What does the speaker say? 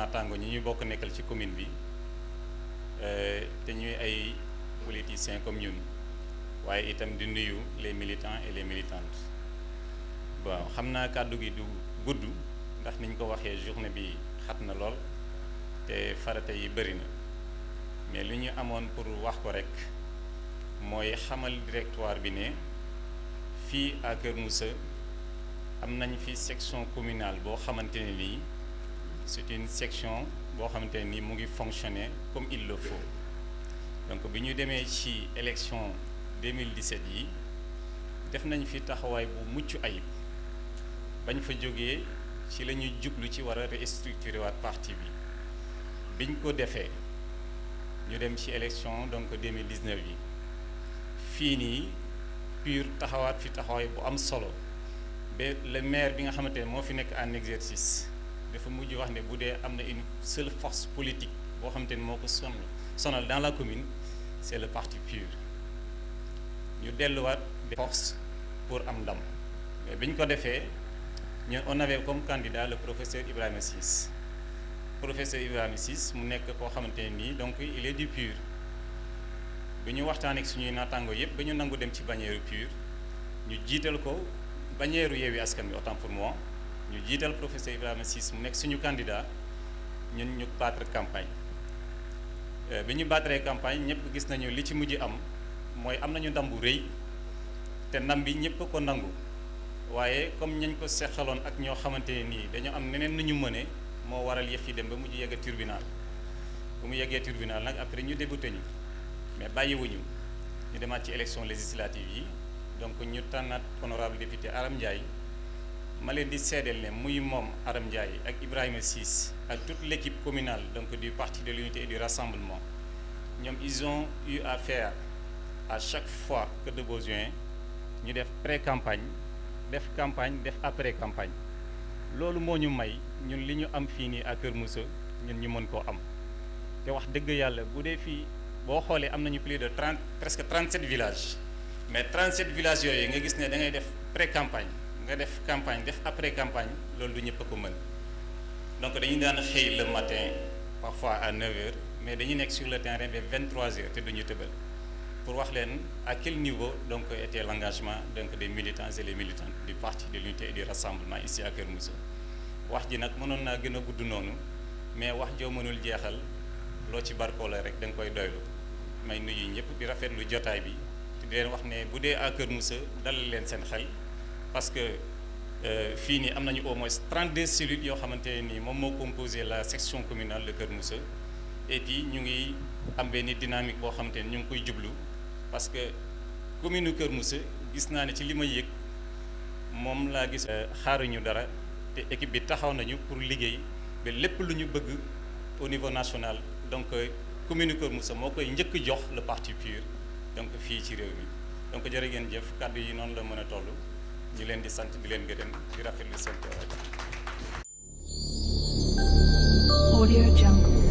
naataango ñi ñu bokk nekkal ci commune bi te ñuy ay politiciens comme ñun waaye itam di nuyu les militants et les militantes. bon xam naa kàddu gi du gudd ndax niñ ko waxee journée bi xat na lool te farata yi bëri na mais li ñu amoon pour wax ko rek mooy xamal directoire bi ne fii à Kër Moussa am nañ fi section communale boo xamante ne nii c'est une section boo xamante ne nii mu ngi fonctionner comme il le faut donc bi ñu demee ci élection 2017 yi def nañ fi taxawaay bu mucc ayib bañ fa jógee ci la ñuy jublu ci war a restructurer waat parti bi biñ ko defee ñu dem ci élection donc 2019 yi fii nii PUR taxawaat fi taxawaay bu am solo ba le maire bi nga xamante ne moo fi nekk en exercice dafa mujj wax ne bu dee am na une seule force politique boo xamante ne moo ko sonal dans la commune c'est le parti PUR ñu delluwaat des forces pour am ndam mais bi ñu ko defee ñun on avait comme candidat le professeur Ibrahima Ciss mu nekk koo xamante ne nii donc il est du PUR bi ñu waxtaan ak suñuy naataango yëpp ba ñu nangu dem ci bannière PUR ñu jiital ko bannière Yewwi Askan Wi autant pour moi ñu jiital professeur Ibrahima Ciss mu nekk suñu candidat ñun ñu battre campagne bi ñu battre campagne ñëpp gis nañu li ci mujj am mooy am nañu ndam bu rëy te ndam bi ñëpp ko nangu waaye comme ñañ ko seqaloon ak ñoo xamante ne nii dañoo am neneen nu ñu mëne moo waral yëf yi dem ba mujj yegg tribunal bu mu yeggee tribunal nag après ñu débouté ñu mais bàyyiwuñu ñu demaat ci élection législative yi donc ñu tànnaat honorable député Aram Ndiaye ma leen di seedeel ne muy moom Aram Ndiaye ak Ibrahima Ciss ak toute l'équipe communale donc du parti de l'unité et du rassemblement ñoom ils ont eu à faire à chaque fois que de besoin ñu def pré-campagne def campagne def après campagne loolu moo ñu may ñun li ñu am fii nii à Kër Moussa ñun ñu mën koo am te wax dëgg yàlla bu dee fii boo xoolee am nañu plus de presque 37 villages mais 37 villages yooyu nga gis ne da ngay def pré-campagne nga def campagne def après campagne loolu du ñëpp a ko mën donc dañuy daan xëy le matin parfois à 9h mais dañuy nekk sur le terrain ba 23h te duñu tëbal pour wax leen à quel niveau donc était l'engagement donc des militants et les militantes du parti de l'unité et du rassemblement ici à Kër Moussa wax ji nag mënoon naa gën a gudd noonu mais wax joo mënul jeexal loo ci barkoo la rek da nga koy doylu may nuyu ñëpp di rafetlu jotaay bi te di leen wax ne bu dee à Kër Moussa dalal leen seen xel parce que fii nii am nañu au moins 32 cellules yoo xamante ne nii moom moo composé la section communale de Kër Moussa et puis ñu ngi am benn dynamique boo xamante ne ñu ngi koy jublu parce que commune Kër Moussa gis naa ne ci li ma yëg moom laa gis xaaruñu dara te équipe bi taxaw nañu pour liggéey ba lépp lu ñu bëgg au niveau national donc commune Kër Moussa moo koy njëkk jox le parti PUR donc fii ci réew mi donc jërë ngeen jëf kàddu yi noonu la mën a toll ñu leen di sant di leen gërëm di rafetlu seen teewaay. Audio Jungle.